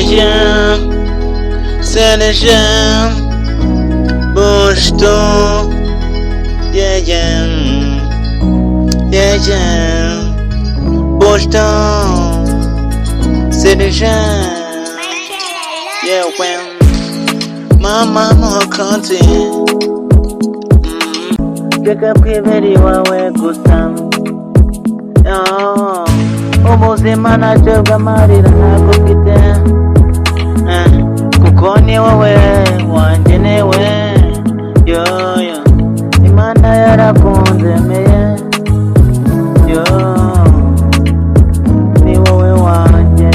Yeah, c'est déjà Bouge-toi. Yeah. Yeah. Bouge-toi. C'est déjà. Yeah, when mama mukunzi, reka kwibera iwawe gusa. Oh, ubuzima ntacyo bwamarira ntabwo mfite. Eh, kuko ni wowe wangenewe, yoyo Imana yarakunzemeye, yo ni wowe wanjye.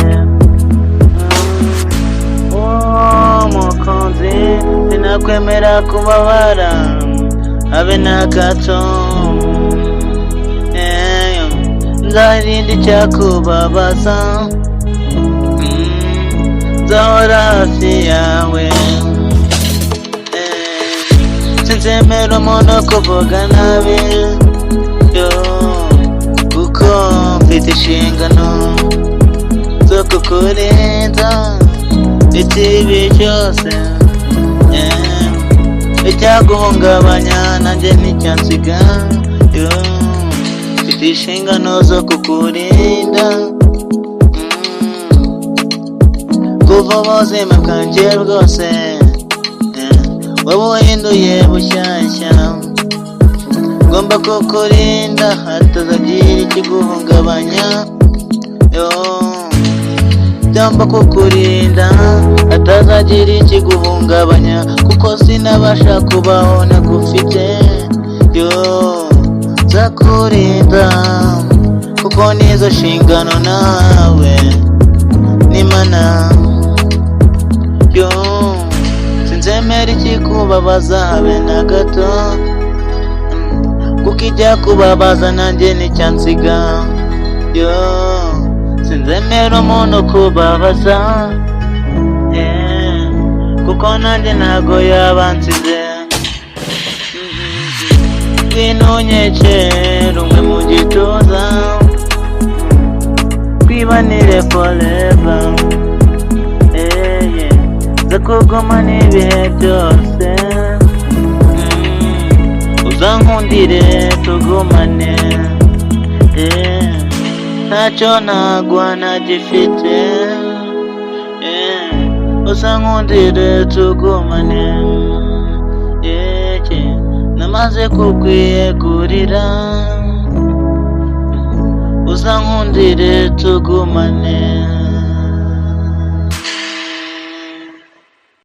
Oh, mukunzi, sinakwemera kubabara habe na gato. Eh, nzarinda icyakubabaza. Nzahora hafi yawe. Eh, sinzemera umuntu kuvuga nabi, yo kuko mfite inshingano zo kukurinda ikibi cyose. Eh, icyaguhungabanya nanjye nticyansiga, yo mfite inshingano zo kukurinda. Kuva ubuzima bwanjye bwose, eh, wabuhinduye bushyashya. Ngomba kukurinda hatazagira ikiguhungabanya, yo ngomba kukurinda hatazagira ikiguhungabanya, kuko sinabasha kubaho ntagufite. Yo nzakurinda kuko nizo nshingano nawe n'Imana. Yo sinzemera ikikubabaza habe na gato, kuko ijya kubabaza nanjye nticyansiga. Yo sinzemera umuntu kubabaza, eh, kuko nanjye ntago yabansize. Ngwino unyegere umwe mu gituza, twibanire forever. Eh, yeah. Nza kugumana ibihe byose. Uzankundire tugumane. Eh, ntacyo nagwa ntagifite. Eh, uzankundire tugumane. Eh, yeah. Namaze kukwiyegurira, uzankundire tugumane.